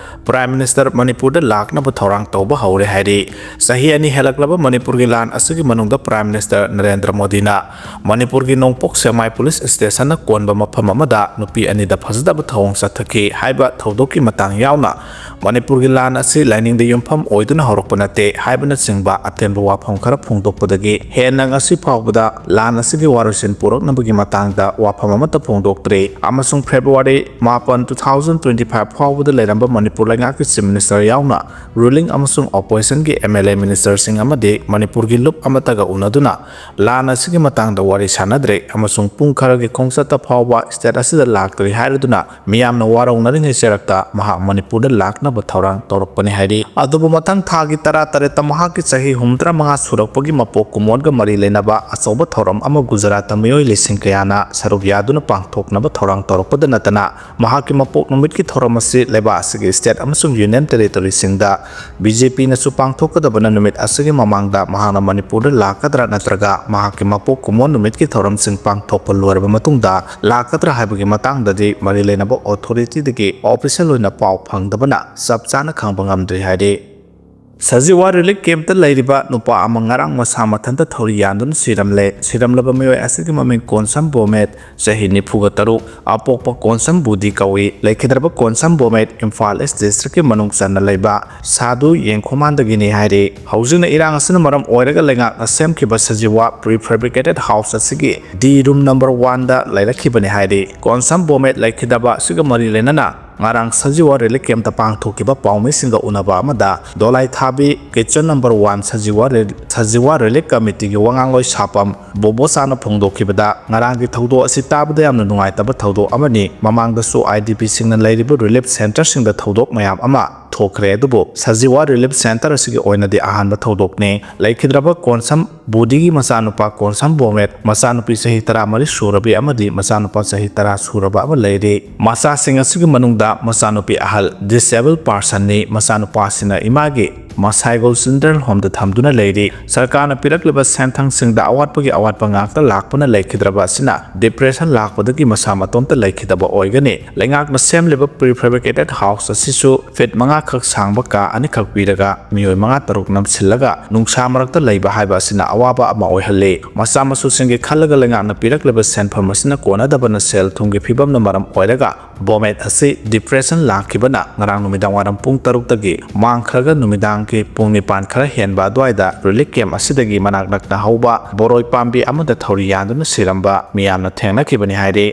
Prime Minister ꯃꯅꯤꯄꯨꯔꯗ ꯂꯥꯛꯅꯕ ꯊꯧꯔꯥꯡ ꯇꯧꯕ ꯍꯧꯔꯦ ꯍꯥꯏꯔꯤ꯫ ꯆꯍꯤ ꯑꯅꯤ ꯍꯦꯜꯂꯛꯂꯕ ꯃꯅꯤꯄꯨꯔꯒꯤ ꯂꯥꯟ ꯑꯁꯤꯒꯤ ꯃꯅꯨꯡꯗ Prime Minister ꯅꯔꯦꯟꯗ꯭ꯔ ꯃꯣꯗꯤꯅ ꯃꯅꯤꯄꯨꯔꯒꯤ ꯅꯣꯡꯄꯣꯛ ꯁꯦꯛꯃꯥꯏ police stationꯅ ꯀꯣꯟꯕ ꯃꯐꯝ ꯑꯃꯗ ꯅꯨꯄꯤ ꯑꯅꯤꯗ ꯐꯖꯗꯕ ꯊꯧꯑꯣꯡ ꯆꯠꯊꯈꯤ ꯍꯥꯏꯕ ꯊꯧꯗꯣꯛꯀꯤ ꯃꯇꯥꯡ ꯌꯥꯎꯅ ꯃꯅꯤꯄꯨꯔꯒꯤ ꯂꯥꯟ ꯑꯁꯤ ꯂꯥꯏꯅꯤꯡꯗ ꯌꯨꯝꯐꯝ ꯑꯣꯏꯗꯨꯅ ꯍꯧꯔꯛꯄ ꯅꯠꯇꯦ ꯍꯥꯏꯕꯅꯆꯤꯡꯕ ꯑꯊꯦꯟꯕ ꯋꯥꯐꯝ ꯈꯔ ꯐꯣꯡꯗꯣꯛꯄꯗꯒꯤ ꯍꯦꯟꯅ ꯉꯁꯤ ꯐꯥꯎꯕꯗ ꯂꯥꯟ ꯑꯁꯤꯒꯤ ꯋꯥꯔꯣꯏꯁꯤꯟ ꯄꯨꯔꯛꯅꯕꯒꯤ ꯃꯇꯥꯡꯗ ꯋꯥꯐꯝ ꯑꯃꯠꯇ ꯐꯣꯡꯗꯣꯛꯇ꯭ꯔꯤ ꯑꯃꯁꯨꯡ February ꯃꯥꯄꯟ, two thousand twenty-five ꯐꯥꯎꯕꯗ ꯂꯩꯔꯝꯕ ꯃꯅꯤꯄꯨꯔ ꯂꯩꯉꯥꯛꯀꯤ Chief Minister ꯌꯥꯎꯅ ruling ꯑꯃꯁꯨꯡ oppositionꯒꯤ M L A ministerꯁꯤꯡ ꯑꯃꯗꯤ ꯃꯅꯤꯄꯨꯔꯒꯤ ꯂꯨꯞ ꯑꯃꯠꯇꯒ ꯎꯅꯗꯨꯅ ꯂꯥꯟ ꯑꯁꯤꯒꯤ ꯃꯇꯥꯡꯗ ꯋꯥꯔꯤ ꯁꯥꯟꯅꯗ꯭ꯔꯦ ꯑꯃꯁꯨꯡ ꯄꯨꯡ ꯈꯔꯒꯤ ꯈꯣꯡꯆꯠꯇ ꯐꯥꯎꯕ state ꯑꯁꯤꯗ ꯂꯥꯛꯇ꯭ꯔꯤ ꯍꯥꯏꯔꯗꯨꯅ ꯃꯤꯌꯥꯝꯅ ꯋꯥꯔꯧꯅꯔꯤꯉꯩ ꯆꯩꯔꯛꯇ ꯃꯍꯥꯛ ꯃꯅꯤꯄꯨꯔꯗ ꯂꯥꯛꯅꯕ ꯊꯧꯔꯥꯡ ꯇꯧꯔꯛꯄꯅꯤ ꯍꯥꯏꯔꯤ꯫ ꯑꯗꯨꯕꯨ ꯃꯊꯪ ꯊꯥꯒꯤ ꯇꯔꯥ ꯇꯔꯦꯠꯇ ꯃꯍꯥꯛꯀꯤ ꯆꯍꯤ ꯍꯨꯝꯐꯨꯇꯔꯥ ꯃꯉꯥ ꯁꯨꯔꯛꯄꯒꯤ ꯃꯄꯣꯛ ꯀꯨꯝꯑꯣꯟꯒ ꯃꯔꯤ ꯂꯩꯅꯕ ꯑꯆꯧꯕ ꯊꯧꯔꯝ ꯑꯃ ꯒꯨꯖꯔꯥꯠꯇ ꯃꯤꯑꯣꯏ ꯂꯤꯁꯤꯡ ꯀꯌꯥꯅ ꯁꯔꯨꯛ ꯌꯥꯗꯨꯅ ꯄꯥꯡꯊꯣꯛꯅꯕ ꯊꯧꯔꯥꯡ ꯇꯧꯔꯛꯄꯗ ꯅꯠꯇꯅ ꯃꯍꯥꯛꯀꯤ ꯃꯄꯣꯛ ꯅꯨꯃꯤꯠꯀꯤ ꯊꯧꯔꯝ ꯑꯁꯤ ꯂꯩꯕꯥꯛ ꯑꯁꯤꯒꯤ state ꯑꯃꯁꯨꯡ union territoryꯁꯤꯡꯗ B J Pꯅꯁꯨ ꯄꯥꯡꯊꯣꯛꯀꯗꯕꯅ ꯅꯨꯃꯤꯠ ꯑꯁꯤꯒꯤ ꯃꯃꯥꯡꯗ ꯃꯍꯥꯛꯅ ꯃꯅꯤꯄꯨꯔꯗ ꯂꯥꯛꯀꯗ꯭ꯔꯥ ꯅꯠꯇ꯭ꯔꯒ ꯃꯍꯥꯛꯀꯤ ꯃꯄꯣꯛ ꯀꯨꯝꯑꯣꯟ ꯅꯨꯃꯤꯠꯀꯤ ꯊꯧꯔꯝꯁꯤꯡ ꯄꯥꯡꯊꯣꯛꯄ ꯂꯣꯏꯔꯕ ꯃꯇꯨꯡꯗ ꯂꯥꯛꯀꯗ꯭ꯔꯥ ꯍꯥꯏꯕꯒꯤ ꯃꯇꯥꯡꯗꯗꯤ ꯃꯔꯤ ꯂꯩꯅꯕ authorityꯗꯒꯤ official ꯑꯣꯏꯅ ꯄꯥꯎ ꯐꯪꯗꯕꯅ ꯆꯞ ꯆꯥꯅ ꯈꯪꯕ ꯉꯝꯗ꯭ꯔꯤ ꯍꯥꯏꯔꯤ꯫ ꯁꯖꯤꯋꯥ relief campꯇ ꯂꯩꯔꯤꯕ ꯅꯨꯄꯥ ꯑꯃ ꯉꯔꯥꯡ ꯃꯁꯥ ꯃꯊꯟꯇ ꯊꯧꯔꯤ ꯌꯥꯟꯗꯨꯅ ꯁꯤꯔꯝꯂꯦ꯫ ꯁꯤꯔꯝꯂꯕ ꯃꯤꯑꯣꯏ ꯑꯁꯤꯒꯤ ꯃꯃꯤꯡ ꯀꯣꯟꯁꯝ ꯕꯣꯃꯦꯠ, ꯆꯍꯤ ꯅꯤꯐꯨꯒ ꯇꯔꯨꯛ, ꯑꯄꯣꯛꯄ ꯀꯣꯟꯁꯝ ꯕꯨꯗꯤ ꯀꯧꯏ꯫ ꯂꯩꯈꯤꯗ꯭ꯔꯕ ꯀꯣꯟꯁꯝ ꯕꯣꯃꯦꯠ ꯏꯝꯐꯥꯜ East districtꯀꯤ ꯃꯅꯨꯡ ꯆꯟꯅ ꯂꯩꯕ ꯁꯥꯗꯨ ꯌꯦꯡꯈꯣꯃꯥꯟꯗꯒꯤꯅꯤ ꯍꯥꯏꯔꯤ꯫ ꯍꯧꯖꯤꯛꯅ ꯏꯔꯥꯡ ꯑꯁꯤꯅ ꯃꯔꯝ ꯑꯣꯏꯔꯒ ꯂꯩꯉꯥꯛꯅ ꯁꯦꯝꯈꯤꯕ ꯁꯖꯤꯋꯥ prefabricated house ꯑꯁꯤꯒꯤ D room number oneꯗ ꯂꯩꯔꯛꯈꯤꯕꯅꯤ ꯍꯥꯏꯔꯤ꯫ ꯀꯣꯟꯁꯝ ꯕꯣꯃꯦꯠ ꯂꯩꯈꯤꯗꯕ ꯑꯁꯤꯒ ꯃꯔꯤ ꯂꯩꯅꯅ ꯉꯔꯥꯡ ꯁꯖꯤꯋꯥ ꯔꯤꯂꯤꯐ ꯀꯦꯝꯞꯇ ꯄꯥꯡꯊꯣꯛꯈꯤꯕ ꯄꯥꯎꯃꯤꯁꯤꯡꯒ ꯎꯅꯕ ꯑꯃꯗ ꯗꯣꯂꯥꯏ ꯊꯥꯕꯤ ꯀꯤꯆꯟ ꯅꯝꯕꯔ ꯋꯥꯟ ꯁꯖꯤꯋꯥ ꯔꯤ-, ꯁꯖꯤꯋꯥ ꯔꯤꯂꯤꯐ ꯀꯃꯤꯇꯤꯒꯤ ꯋꯥꯉꯥꯡꯂꯣꯏ ꯁꯥꯄꯝ ꯕꯣꯕꯣꯆꯥꯅ ꯐꯣꯡꯗꯣꯛꯈꯤꯕꯗ, ꯉꯔꯥꯡꯒꯤ ꯊꯧꯗꯣꯛ ꯑꯁꯤ ꯇꯥꯕꯗ ꯌꯥꯝꯅ ꯅꯨꯡꯉꯥꯏꯇꯕ ꯊꯧꯗꯣꯛ ꯑꯃꯅꯤ꯫ ꯃꯃꯥꯡꯗꯁꯨ ꯑꯥꯏ ꯗꯤ ꯄꯤꯁꯤꯡꯅ ꯂꯩꯔꯤꯕ ꯔꯤꯂꯤꯐ ꯁꯦꯟꯇꯔꯁꯤꯡꯗ ꯊꯧꯗꯣꯛ ꯃꯌꯥꯝ ꯑꯃ ꯊꯣꯛꯈ꯭ꯔꯦ, ꯑꯗꯨꯕꯨ ꯁꯖꯤꯋꯥ ꯔꯤꯂꯤꯐ ꯁꯦꯟꯇꯔ ꯑꯁꯤꯒꯤ ꯑꯣꯏꯅꯗꯤ ꯑꯍꯥꯟꯕ ꯊꯧꯗꯣꯛꯅꯤ꯫ ꯂꯩꯈꯤꯗ꯭ꯔꯕ ꯀꯣꯟꯁꯝ ꯕꯨꯗꯤꯒꯤ ꯃꯆꯥꯅꯨꯄꯥ ꯀꯣꯟꯁꯝ ꯕꯣꯃꯦꯠ, ꯃꯆꯥꯅꯨꯄꯤ ꯆꯍꯤ ꯇꯔꯥꯃꯔꯤ ꯁꯨꯔꯕꯤ ꯑꯃꯗꯤ ꯃꯆꯥꯅꯨꯄꯥ ꯆꯍꯤ ꯇꯔꯥ ꯁꯨꯔꯕ ꯑꯃ ꯂꯩꯔꯤ꯫ ꯃꯆꯥꯁꯤꯡ ꯑꯁꯤꯒꯤ ꯃꯅꯨꯡꯗ ꯃꯆꯥꯅꯨꯄꯤ ꯑꯍꯜ ꯗꯤꯁꯦꯕꯜ ꯄꯥꯔꯁꯟꯅꯤ꯫ ꯃꯆꯥꯅꯨꯄꯥꯁꯤꯅ ꯏꯃꯥꯒꯤ ꯃꯁꯥꯏꯒꯣꯜ ꯆꯤꯜꯗ꯭ꯔꯦꯟ ꯍꯣꯝꯗ ꯊꯝꯗꯨꯅ ꯂꯩꯔꯤ꯫ ꯁꯔꯀꯥꯔꯅ ꯄꯤꯔꯛꯂꯤꯕ ꯁꯦꯟꯊꯪꯁꯤꯡꯗ ꯑꯋꯥꯠꯄꯒꯤ ꯑꯋꯥꯠꯄ ꯉꯥꯛꯇ ꯂꯥꯛꯄꯅ ꯂꯩꯈꯤꯗ꯭ꯔꯕ ꯑꯁꯤꯅ ꯗꯤꯄ꯭ꯔꯦꯁꯟ ꯂꯥꯛꯄꯗꯒꯤ ꯃꯁꯥ ꯃꯇꯣꯝꯇ ꯂꯩꯈꯤꯗꯕ ꯑꯣꯏꯒꯅꯤ꯫ ꯂꯩꯉꯥꯛꯅ ꯁꯦꯝꯂꯤꯕ prefabricated house ꯑꯁꯤꯁꯨ ꯐꯤꯠ ꯃꯉꯥ ꯈꯛ ꯁꯥꯡꯕ ꯀꯥ ꯑꯅꯤꯈꯛ ꯄꯤꯔꯒ ꯃꯤꯑꯣꯏ ꯃꯉꯥ ꯇꯔꯨꯛ ꯅꯝꯁꯤꯜꯂꯒ ꯅꯨꯡꯁꯥ ꯃꯔꯛꯇ ꯂꯩꯕ ꯍꯥꯏꯕ ꯑꯁꯤꯅ ꯑꯋꯥꯕ ꯑꯃ ꯑꯣꯏꯍꯜꯂꯤ꯫ ꯃꯆꯥ ꯃꯁꯨꯁꯤꯡꯒꯤ ꯈꯜꯂꯒ ꯂꯩꯉꯥꯛꯅ ꯄꯤꯔꯛꯂꯤꯕ ꯁꯦꯟꯐꯝ ꯑꯁꯤꯅ ꯀꯣꯟꯅꯗꯕꯅ ꯁꯦꯜ ꯊꯨꯝꯒꯤ ꯐꯤꯕꯝꯅ ꯃꯔꯝ ꯑꯣꯏꯔꯒ ꯕꯣꯃꯦꯠ ꯑꯁꯤ ꯗꯤꯄ꯭ꯔꯦꯁꯟ ꯂꯥꯛꯈꯤꯕꯅ ꯉꯔꯥꯡ ꯅꯨꯃꯤꯗꯥꯡ ꯋꯥꯏꯔꯝ ꯄꯨꯡ ꯇꯔꯨꯛꯇꯒꯤ ꯃꯥꯡꯈ꯭ꯔꯒ ꯅꯨꯃꯤꯗꯥꯡꯒꯤ ꯄꯨꯡ ꯅꯤꯄꯥꯟ ꯈꯔ ꯍꯦꯟꯕ ꯑꯗꯨꯋꯥꯏꯗ ꯔꯤꯂꯤꯐ ꯀꯦꯝꯞ ꯑꯁꯤꯗꯒꯤ ꯃꯅꯥꯛ ꯅꯛꯅ ꯍꯧꯕ ꯕꯣꯔꯣꯏ ꯄꯥꯝꯕꯤ ꯑꯃꯗ ꯊꯧꯔꯤ ꯌꯥꯟꯗꯨꯅ ꯁꯤꯔꯝꯕ ꯃꯤꯌꯥꯝꯅ ꯊꯦꯡꯅꯈꯤꯕꯅꯤ ꯍꯥꯏꯔꯤ꯫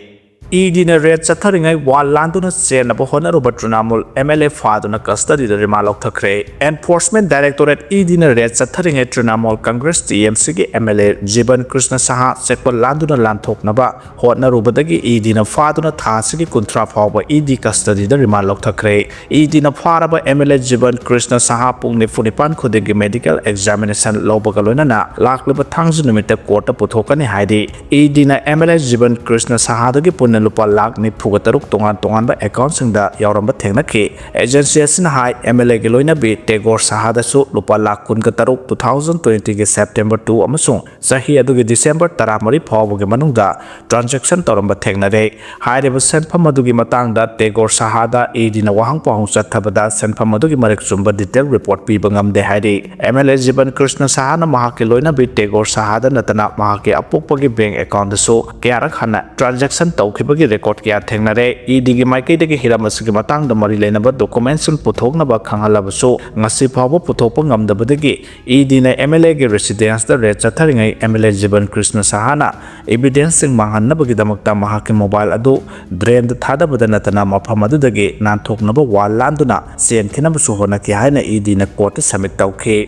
ꯏ ꯗꯤꯅ ꯔꯦꯗ ꯆꯠꯊꯔꯤꯉꯩ ꯋꯥꯜ ꯂꯥꯟꯗꯨꯅ ꯆꯦꯟꯅꯕ ꯍꯣꯠꯅꯔꯨꯕ ꯇ꯭ꯔꯤꯅꯥꯃꯨꯜ ꯑꯦꯝ ꯑꯦꯜ ꯑꯦ ꯐꯥꯗꯨꯅ ꯀꯁꯇꯗꯤꯗ ꯔꯤꯃꯥꯟ ꯂꯧꯊꯈ꯭ꯔꯦ꯫ ꯑꯦꯟꯐꯣꯔꯁꯃꯦꯟꯠ ꯗꯥꯏꯔꯦꯛꯇꯣꯔꯦꯠ ꯏ ꯗꯤꯅ ꯔꯦꯗ ꯆꯠꯊꯔꯤꯉꯩ ꯇ꯭ꯔꯤꯅꯥꯃꯨꯜ ꯀꯪꯒ꯭ꯔꯦꯁ ꯇꯤ ꯑꯦꯝ ꯁꯤꯒꯤ M L A Jiban Krishna Saha ꯆꯦꯛꯄꯜ ꯂꯥꯟꯗꯨꯅ ꯂꯥꯟꯊꯣꯛꯅꯕ ꯍꯣꯠꯅꯔꯨꯕꯗꯒꯤ ꯏ ꯗꯤꯅ ꯐꯥꯗꯨꯅ ꯊꯥ ꯑꯁꯤꯒꯤ ꯀꯨꯟꯊ꯭ꯔꯥ ꯐꯥꯎꯕ ꯏ ꯗꯤ ꯀꯁꯇꯗꯤꯗ ꯔꯤꯃꯥꯟ ꯂꯧꯊꯈ꯭ꯔꯦ꯫ ꯏ ꯗꯤꯅ ꯐꯥꯔꯕ M L A Jiban Krishna ꯁꯍꯥ ꯄꯨꯡ ꯅꯤꯐꯨ ꯅꯤꯄꯥꯟ ꯈꯨꯗꯤꯡꯒꯤ ꯃꯦꯗꯤꯀꯦꯜ ꯑꯦꯛꯖꯥꯃꯤꯅꯦꯁꯟ ꯂꯧꯕꯒ ꯂꯣꯏꯅꯅ ꯂꯥꯛꯂꯤꯕ ꯊꯥꯡꯖ ꯅꯨꯃꯤꯠꯇ ꯀꯣꯔꯠꯇ ꯄꯨꯊꯣꯛꯀꯅꯤ ꯍꯥꯏꯔꯤ꯫ ꯏ ꯗꯤꯅ M L A Jiban Krishna ꯁꯍꯥꯗꯒꯤ ꯄꯨꯟꯅ ꯂꯨꯄꯥ ꯂꯥꯈ ꯅꯤꯐꯨꯒ ꯇꯔꯨꯛ ꯇꯣꯉꯥꯟ ꯇꯣꯉꯥꯟꯕ ꯑꯦꯀꯥꯎꯟꯁꯤꯡꯗ ꯌꯥꯎꯔꯝꯕ ꯊꯦꯡꯅꯈꯤ꯫ ꯑꯦꯖꯦꯟꯁꯤ ꯑꯁꯤꯅ ꯍꯥꯏ, ꯑꯦꯝ ꯑꯦꯜ ꯑꯦꯒꯤ ꯂꯣꯏꯅꯕꯤ ꯇꯦꯒꯣꯔ ꯁꯍꯥꯗꯁꯨ ꯂꯨꯄꯥ ꯂꯥꯈ ꯀꯨꯟꯒ ꯇꯔꯨꯛ, two thousand twenty ꯒꯤ September two ꯑꯃꯁꯨꯡ ꯆꯍꯤ ꯑꯗꯨꯒꯤ December ꯇꯔꯥꯃꯔꯤ ꯐꯥꯎꯕꯒꯤ ꯃꯅꯨꯡꯗ ꯇ꯭ꯔꯥꯟꯖꯦꯛꯁꯟ ꯇꯧꯔꯝꯕ ꯊꯦꯡꯅꯔꯦ꯫ ꯍꯥꯏꯔꯤꯕ ꯁꯦꯟꯐꯝ ꯑꯗꯨꯒꯤ ꯃꯇꯥꯡꯗ ꯇꯦꯒꯣꯔ ꯁꯍꯥꯗ ꯏ ꯗꯤꯅ ꯋꯥꯍꯪ ꯄꯥꯎꯍꯪ ꯆꯠꯊꯕꯗ ꯁꯦꯟꯐꯝ ꯑꯗꯨꯒꯤ ꯃꯔꯤꯛ ꯆꯨꯝꯕ ꯗꯤꯇꯦꯜ ꯔꯤꯄꯣꯔꯠ ꯄꯤꯕ ꯉꯝꯗꯦ ꯍꯥꯏꯔꯤ꯫ M L A Jiban Krishna ꯁꯍꯥꯅ ꯃꯍꯥꯛꯀꯤ ꯂꯣꯏꯅꯕꯤ ꯇꯦꯒꯣꯔ ꯁꯍꯥꯗ ꯅꯠꯇꯅ ꯃꯍꯥꯛꯀꯤ ꯑꯄꯣꯛꯄꯒꯤ ꯕꯦꯡꯛ ꯑꯦꯀꯥꯎꯟꯗꯁꯨ ꯀꯌꯥꯔꯛ ꯍꯟꯅ ꯇ꯭ꯔꯥꯟꯖꯦꯛꯁꯟ ꯇꯧꯈꯤꯕ ꯕꯒꯤ record ꯀꯌꯥ ꯊꯦꯡꯅꯔꯦ꯫ ꯏ ꯗꯤꯒꯤ ꯃꯥꯏꯀꯩꯗꯒꯤ ꯍꯤꯔꯝ ꯑꯁꯤꯒꯤ ꯃꯇꯥꯡꯗ ꯃꯔꯤ ꯂꯩꯅꯕ documents ꯁꯤꯡ ꯄꯨꯊꯣꯛꯅꯕ ꯈꯪꯍꯜꯂꯕꯁꯨ ꯉꯁꯤ ꯐꯥꯎꯕ ꯄꯨꯊꯣꯛꯄ ꯉꯝꯗꯕꯗꯒꯤ ꯏ ꯗꯤꯅ ꯑꯦꯝ ꯑꯦꯜ ꯑꯦꯒꯤ residence ꯇ raid ꯆꯠꯊꯔꯤꯉꯩ M L A Jiban Krishna ꯁꯍꯥꯅ evidence ꯁꯤꯡ ꯃꯥꯡꯍꯟꯅꯕꯒꯤꯗꯃꯛꯇ ꯃꯍꯥꯛꯀꯤ mobile ꯑꯗꯨ drain ꯗ ꯊꯥꯗꯕꯗ ꯅꯠꯇꯅ ꯃꯐꯝ ꯑꯗꯨꯗꯒꯤ ꯅꯥꯟꯊꯣꯛꯅꯕ wall ꯂꯥꯟꯗꯨꯅ ꯆꯦꯟꯈꯤꯅꯕꯁꯨ ꯍꯣꯠꯅꯈꯤ ꯍꯥꯏꯅ ꯏ ꯗꯤꯅ court ꯇ submit ꯇꯧꯈꯤ꯫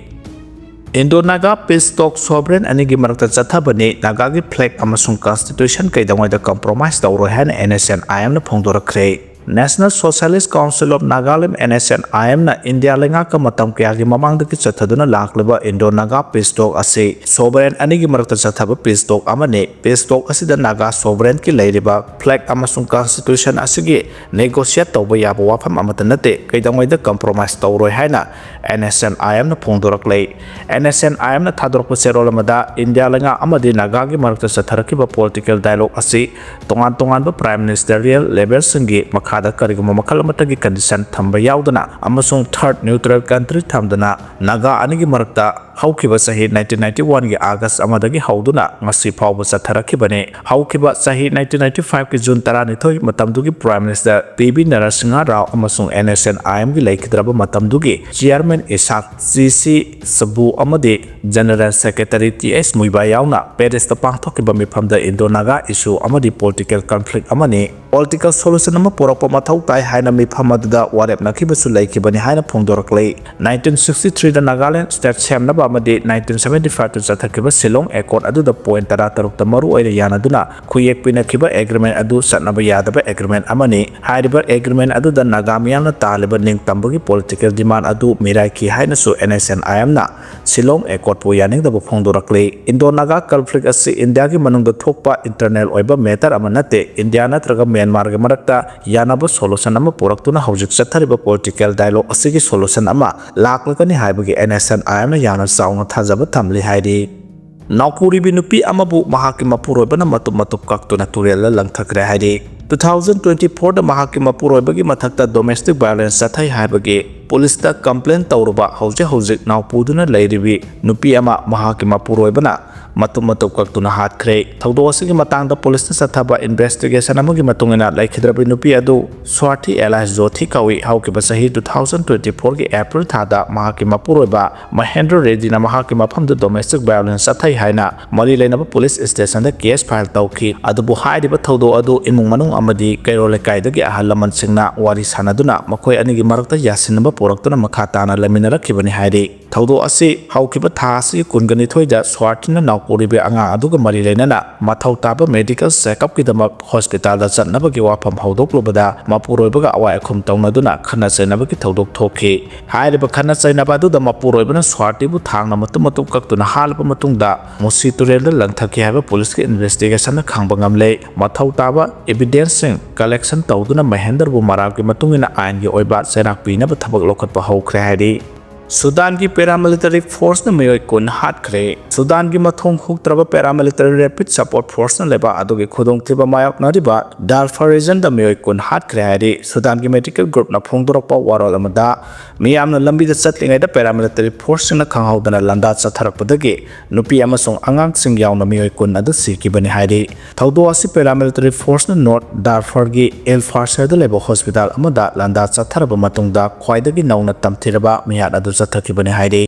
Indo Naga peace talk sovereign ꯑꯅꯤꯒꯤ ꯃꯔꯛꯇ ꯆꯠꯊꯕꯅꯤ꯫ ꯅꯥꯒꯥꯒꯤ flag ꯑꯃꯁꯨꯡ constitution ꯀꯩꯗꯧꯉꯩꯗ compromise ꯇꯧꯔꯣꯏ ꯍꯥꯏꯅ N S N I M ꯅ ꯐꯣꯡꯗꯣꯔꯛꯈ꯭ꯔꯦ꯫ National Socialist Council of Nagaland, N S N I M ꯅ ꯏꯟꯗꯤꯌꯥ ꯂꯩꯉꯥꯛꯀ ꯃꯇꯝ ꯀꯌꯥꯒꯤ ꯃꯃꯥꯡꯗꯒꯤ ꯆꯠꯊꯗꯨꯅ ꯂꯥꯛꯂꯤꯕ Indo Naga peace talk ꯑꯁꯤ sovereign ꯑꯅꯤꯒꯤ ꯃꯔꯛꯇ ꯆꯠꯊꯕ peace talk ꯑꯃꯅꯤ꯫ Peace talk ꯑꯁꯤꯗ ꯅꯥꯒꯥ sovereignꯒꯤ ꯂꯩꯔꯤꯕ flag ꯑꯃꯁꯨꯡ constitution ꯑꯁꯤꯒꯤ negotiate ꯇꯧꯕ ꯌꯥꯕ ꯋꯥꯐꯝ ꯑꯃꯠꯇ ꯅꯠꯇꯦ, ꯀꯩꯗꯧꯉꯩꯗ compromise ꯇꯧꯔꯣꯏ ꯍꯥꯏꯅ N S N I M ꯅ ꯐꯣꯡꯗꯣꯔꯛꯂꯦ꯫ N S N I M ꯅ ꯊꯥꯗꯣꯔꯛꯄ ꯆꯦꯔꯣꯜ ꯑꯃꯗ ꯏꯟꯗꯤꯌꯥ ꯂꯩꯉꯥꯛ ꯑꯃꯗꯤ ꯅꯥꯒꯥꯒꯤ ꯃꯔꯛꯇ ꯆꯠꯊꯔꯛꯈꯤꯕ political dialogue ꯑꯁꯤ ꯇꯣꯉꯥꯟ ꯇꯣꯉꯥꯟꯕ prime ministerial level ꯁꯤꯡꯒꯤ ꯃꯈꯥꯗ ꯀꯔꯤꯒꯨꯝꯕ ꯃꯈꯜ ꯑꯃꯠꯇꯒꯤ condition ꯊꯝꯕ ꯌꯥꯎꯗꯅ ꯑꯃꯁꯨꯡ third neutral country ꯊꯝꯗꯅ ꯅꯥꯒꯥ ꯑꯅꯤꯒꯤ ꯃꯔꯛꯇ ꯍꯧꯈꯤꯕ ꯆꯍꯤ nineteen ninety one ꯒꯤ August ꯑꯃꯗꯒꯤ ꯍꯧꯗꯨꯅ ꯉꯁꯤ ꯐꯥꯎꯕ ꯆꯠꯊꯔꯛꯈꯤꯕꯅꯤ꯫ ꯍꯧꯈꯤꯕ ꯆꯍꯤ nineteen ninety five ꯀꯤ June ꯇꯔꯥꯅꯤꯊꯣꯏ ꯃꯇꯝꯗꯨꯒꯤ Prime Minister P V Narasimha Rao ꯑꯃꯁꯨꯡ N S N I M ꯒꯤ ꯂꯩꯈꯤꯗ꯭ꯔꯕ ꯃꯇꯝꯗꯨꯒꯤ Chairman Ishak C C Sabu ꯑꯃꯗꯤ General Secretary T S Muivah ꯌꯥꯎꯅ Paris ꯇ ꯄꯥꯡꯊꯣꯛꯈꯤꯕ ꯃꯤꯐꯝꯗ Indo Naga issue ꯑꯃꯗꯤ political conflict ꯑꯃꯅꯤ꯫ Political solution ꯑꯃ ꯄꯨꯔꯛꯄ ꯃꯊꯧ ꯇꯥꯏ ꯍꯥꯏꯅ ꯃꯤꯐꯝ ꯑꯗꯨꯗ ꯋꯥꯔꯦꯞꯅꯈꯤꯕꯁꯨ ꯂꯩꯈꯤꯕꯅꯤ ꯍꯥꯏꯅ ꯐꯣꯡꯗꯣꯔꯛꯂꯤ꯫ Nineteen sixty three ꯗ Nagaland state ꯁꯦꯝꯅꯕ ꯑꯃꯗꯤ nineteen seventy five ꯇ ꯆꯠꯊꯈꯤꯕ Shillong Accord ꯑꯗꯨꯗ point ꯇꯔꯥ ꯇꯔꯨꯛꯇ ꯃꯔꯨ ꯑꯣꯏꯅ ꯌꯥꯅꯗꯨꯅ ꯈꯨꯌꯦꯛ ꯄꯤꯅꯈꯤꯕ agreement ꯑꯗꯨ ꯆꯠꯅꯕ ꯌꯥꯗꯕ agreement ꯑꯃꯅꯤ꯫ ꯍꯥꯏꯔꯤꯕ agreement ꯑꯗꯨꯗ ꯅꯥꯒꯥ ꯃꯤꯌꯥꯝꯅ ꯇꯥꯜꯂꯤꯕ ꯅꯤꯡꯇꯝꯕꯒꯤ political demand ꯑꯗꯨ ꯃꯤꯔꯥꯏꯈꯤ ꯍꯥꯏꯅꯁꯨ N S N I M ꯅ Shillong Accord ꯄꯨ ꯌꯥꯅꯤꯡꯗꯕ ꯐꯣꯡꯗꯣꯔꯛꯂꯤ꯫ Indo Naga conflict ꯑꯁꯤ ꯏꯟꯗꯤꯌꯥꯒꯤ ꯃꯅꯨꯡꯗ ꯊꯣꯛꯄ internal ꯑꯣꯏꯕ matter ꯑꯃ ꯅꯠꯇꯦ꯫ ꯏꯟꯗꯤꯌꯥ ꯅꯠꯇ꯭ꯔꯒ ꯃ꯭ꯌꯥꯟꯃꯥꯔꯒꯤ ꯃꯔꯛꯇ ꯌꯥꯅꯕ solution ꯑꯃ ꯄꯨꯔꯛꯇꯨꯅ ꯍꯧꯖꯤꯛ ꯆꯠꯊꯔꯤꯕ political dialogue ꯑꯁꯤꯒꯤ solution ꯑꯃ ꯂꯥꯛꯂꯒꯅꯤ ꯍꯥꯏꯕꯒꯤ N S N I M ꯅ ꯌꯥꯝꯅ ꯆꯥꯎꯅ ꯊꯥꯖꯕ ꯊꯝꯂꯤ ꯍꯥꯏꯔꯤ꯫ ꯅꯥꯎꯄꯨꯔꯤꯕꯤ ꯅꯨꯄꯤ ꯑꯃꯕꯨ ꯃꯍꯥꯛꯀꯤ ꯃꯄꯨꯔꯣꯏꯕꯅ ꯃꯇꯨꯞ ꯃꯇꯨꯞ ꯀꯛꯇꯨꯅ ꯇꯨꯔꯦꯜꯗ ꯂꯪꯊꯈ꯭ꯔꯦ ꯍꯥꯏꯔꯤ꯫ Two thousand twenty four ꯗ ꯃꯍꯥꯛꯀꯤ ꯃꯄꯨꯔꯣꯏꯕꯒꯤ ꯃꯊꯛꯇ domestic violence ꯆꯠꯊꯩ ꯍꯥꯏꯕꯒꯤ ꯄꯨꯂꯤꯁꯇ complain ꯇꯧꯔꯨꯕ ꯍꯧꯖꯤꯛ ꯍꯧꯖꯤꯛ ꯅꯥꯎꯄꯨꯗꯨꯅ ꯂꯩꯔꯤꯕꯤ ꯅꯨꯄꯤ ꯑꯃ ꯃꯍꯥꯛꯀꯤ ꯃꯄꯨꯔꯣꯏꯕꯅ ꯃꯇꯨꯞ ꯃꯇꯨꯞ ꯀꯛꯇꯨꯅ ꯍꯥꯠꯈ꯭ꯔꯦ꯫ ꯊꯧꯗꯣꯛ ꯑꯁꯤꯒꯤ ꯃꯇꯥꯡꯗ ꯄꯨꯂꯤꯁꯅ ꯆꯠꯊꯕ ꯏꯟꯚꯦꯁꯇꯤꯒꯦꯁꯟ ꯑꯃꯒꯤ ꯃꯇꯨꯡ ꯏꯟꯅ, ꯂꯩꯈꯤꯗ꯭ꯔꯕꯤ ꯅꯨꯄꯤ ꯑꯗꯨ ꯁ꯭ꯋꯥꯔꯇꯤ alias ꯖꯣꯊꯤ ꯀꯧꯏ꯫ ꯍꯧꯈꯤꯕ ꯆꯍꯤ two thousand twenty-four ꯒꯤ April ꯊꯥꯗ ꯃꯍꯥꯛꯀꯤ ꯃꯄꯨꯔꯣꯏꯕ ꯃꯍꯦꯟꯗ꯭ꯔ ꯔꯦꯗꯤꯅ ꯃꯍꯥꯛꯀꯤ ꯃꯐꯝꯗꯨ domestic violence ꯆꯠꯊꯩ ꯍꯥꯏꯅ ꯃꯔꯤ ꯂꯩꯅꯕ ꯄꯨꯂꯤꯁ ꯁ꯭ꯇꯦꯁꯟꯗ ꯀꯦꯁ ꯐꯥꯏꯜ ꯇꯧꯈꯤ꯫ ꯑꯗꯨꯕꯨ ꯍꯥꯏꯔꯤꯕ ꯊꯧꯗꯣꯛ ꯑꯗꯨ ꯏꯃꯨꯡ ꯃꯅꯨꯡ ꯑꯃꯗꯤ ꯀꯩꯔꯣꯜ ꯂꯩꯀꯥꯏꯗꯒꯤ ꯑꯍꯜ ꯂꯃꯟꯁꯤꯡꯅ ꯋꯥꯔꯤ ꯁꯥꯅꯗꯨꯅ ꯃꯈꯣꯏ ꯑꯅꯤꯒꯤ ꯃꯔꯛꯇ ꯌꯥꯁꯤꯟꯅꯕ ꯄꯨꯔꯛꯇꯨꯅ ꯃꯈꯥ ꯇꯥꯅ ꯂꯩꯃꯤꯟꯅꯔꯛꯈꯤꯕꯅꯤ ꯍꯥꯏꯔꯤ꯫ ꯊꯧꯗꯣꯛ ꯑꯁꯤ ꯍꯧꯈꯤꯕ ꯊꯥ ꯑꯁꯤꯒꯤ ꯀꯨꯟꯒ ꯅꯤꯊꯣꯏꯗ ꯁ꯭ꯋꯥꯔꯇꯤꯅ ꯅꯥꯎꯄꯣꯔꯤꯕꯤ ꯑꯉꯥꯡ ꯑꯗꯨꯒ ꯃꯔꯤ ꯂꯩꯅꯅ ꯃꯊꯧ ꯇꯥꯕ ꯃꯦꯗꯤꯀꯦꯜ ꯆꯦꯛꯑꯞꯀꯤꯗꯃꯛ ꯍꯣꯁꯄꯤꯇꯥꯜꯗ ꯆꯠꯅꯕꯒꯤ ꯋꯥꯐꯝ ꯍꯧꯗꯣꯛꯂꯨꯕꯗ ꯃꯄꯨꯔꯣꯏꯕꯒ ꯑꯋꯥꯏ ꯑꯈꯨꯝ ꯇꯧꯅꯗꯨꯅ ꯈꯠꯅ ꯆꯩꯅꯕꯒꯤ ꯊꯧꯗꯣꯛ ꯊꯣꯛꯈꯤ꯫ ꯍꯥꯏꯔꯤꯕ ꯈꯠꯅ ꯆꯩꯅꯕ ꯑꯗꯨꯗ ꯃꯄꯨꯔꯣꯏꯕꯅ ꯁ꯭ꯋꯥꯔꯇꯤꯕꯨ ꯊꯥꯡꯅ ꯃꯇꯨꯝ ꯃꯇꯨꯝ ꯀꯛꯇꯨꯅ ꯍꯥꯠꯂꯕ ꯃꯇꯨꯡꯗ ꯃꯨꯁꯤ ꯇꯨꯔꯦꯜꯗ ꯂꯪꯊꯈꯤ ꯍꯥꯏꯕ ꯄꯨꯂꯤꯁꯀꯤ ꯏꯟꯚꯦꯁꯇꯤꯒꯦꯁꯟꯅ ꯈꯪꯕ ꯉꯝꯂꯦ꯫ ꯃꯊꯧ ꯇꯥꯕ ꯏꯚꯤꯗꯦꯟꯁꯁꯤꯡ ꯀꯂꯦꯛꯁꯟ ꯇꯧꯗꯨꯅ ꯃꯍꯦꯟꯗ꯭ꯔꯕꯨ ꯃꯔꯥꯜꯒꯤ ꯃꯇꯨꯡ ꯏꯟꯅ ꯑꯥꯏꯟꯒꯤ ꯑꯣꯏꯕ ꯆꯩꯔꯥꯛ ꯄꯤꯅꯕ ꯊꯕꯛ ꯂꯧꯈꯠꯄ ꯍꯧꯈ꯭ꯔꯦ ꯍꯥꯏꯔꯤ꯫ ꯁꯨꯗꯥꯟꯒꯤ ꯄꯦꯔꯥꯃꯤꯂꯤꯇꯔꯤ ꯐꯣꯔꯁꯅ ꯃꯤꯑꯣꯏ ꯀꯨꯟ ꯍꯥꯠꯈ꯭ꯔꯦ꯫ ꯁꯨꯗꯥꯟꯒꯤ ꯃꯊꯣꯡ ꯍꯨꯛꯇ꯭ꯔꯕ ꯄꯦꯔꯥꯃꯤꯂꯤꯇꯔꯤ ꯔꯦꯄꯤꯗ ꯁꯄꯣꯔꯠ ꯐꯣꯔꯁꯅ ꯂꯩꯕꯥꯛ ꯑꯗꯨꯒꯤ ꯈꯨꯗꯣꯡꯊꯤꯕ ꯃꯥꯌꯣꯛꯅꯔꯤꯕ ꯗꯥꯔꯐꯔ ꯔꯤꯖꯟꯗ ꯃꯤꯑꯣꯏ ꯀꯨꯟ ꯍꯥꯠꯈ꯭ꯔꯦ ꯍꯥꯏꯔꯤ꯫ ꯁꯨꯗꯥꯟꯒꯤ ꯃꯦꯗꯤꯀꯦꯜ ꯒ꯭ꯔꯨꯞꯅ ꯐꯣꯡꯗꯣꯔꯛꯄ ꯋꯥꯔꯣꯜ ꯑꯃꯗ, ꯃꯤꯌꯥꯝꯅ ꯂꯝꯕꯤꯗ ꯆꯠꯂꯤꯉꯩꯗ ꯄꯦꯔꯥꯃꯤꯂꯤꯇꯔꯤ ꯐꯣꯔꯁꯁꯤꯡꯅ ꯈꯪꯍꯧꯗꯅ ꯂꯥꯟꯗꯥ ꯆꯠꯊꯔꯛꯄꯗꯒꯤ ꯅꯨꯄꯤ ꯑꯃꯁꯨꯡ ꯑꯉꯥꯡꯁꯤꯡ ꯌꯥꯎꯅ ꯃꯤꯑꯣꯏ ꯀꯨꯟ ꯑꯗꯨ ꯁꯤꯈꯤꯕꯅꯤ ꯍꯥꯏꯔꯤ꯫ ꯊꯧꯗꯣꯛ ꯑꯁꯤ ꯄꯦꯔꯥꯃꯤꯂꯤꯇꯔꯤ ꯐꯣꯔꯁꯅ ꯅꯣꯔꯠ ꯗꯥꯔꯐꯔꯒꯤ ꯑꯦꯜ ꯐꯥꯁꯔꯗ ꯂꯩꯕ ꯍꯣꯁꯄꯤꯇꯥꯜ ꯑꯃꯗ ꯂꯥꯟꯗꯥ ꯆꯠꯊꯔꯕ ꯃꯇꯨꯡꯗ ꯈ꯭ꯋꯥꯏꯗꯒꯤ ꯅꯧꯅ ꯇꯝꯊꯤꯔꯕ ꯃꯤꯍꯥꯠ ꯑꯗꯨ ꯆꯠꯊꯈꯤꯕꯅꯤ ꯍꯥꯏꯔꯤ꯫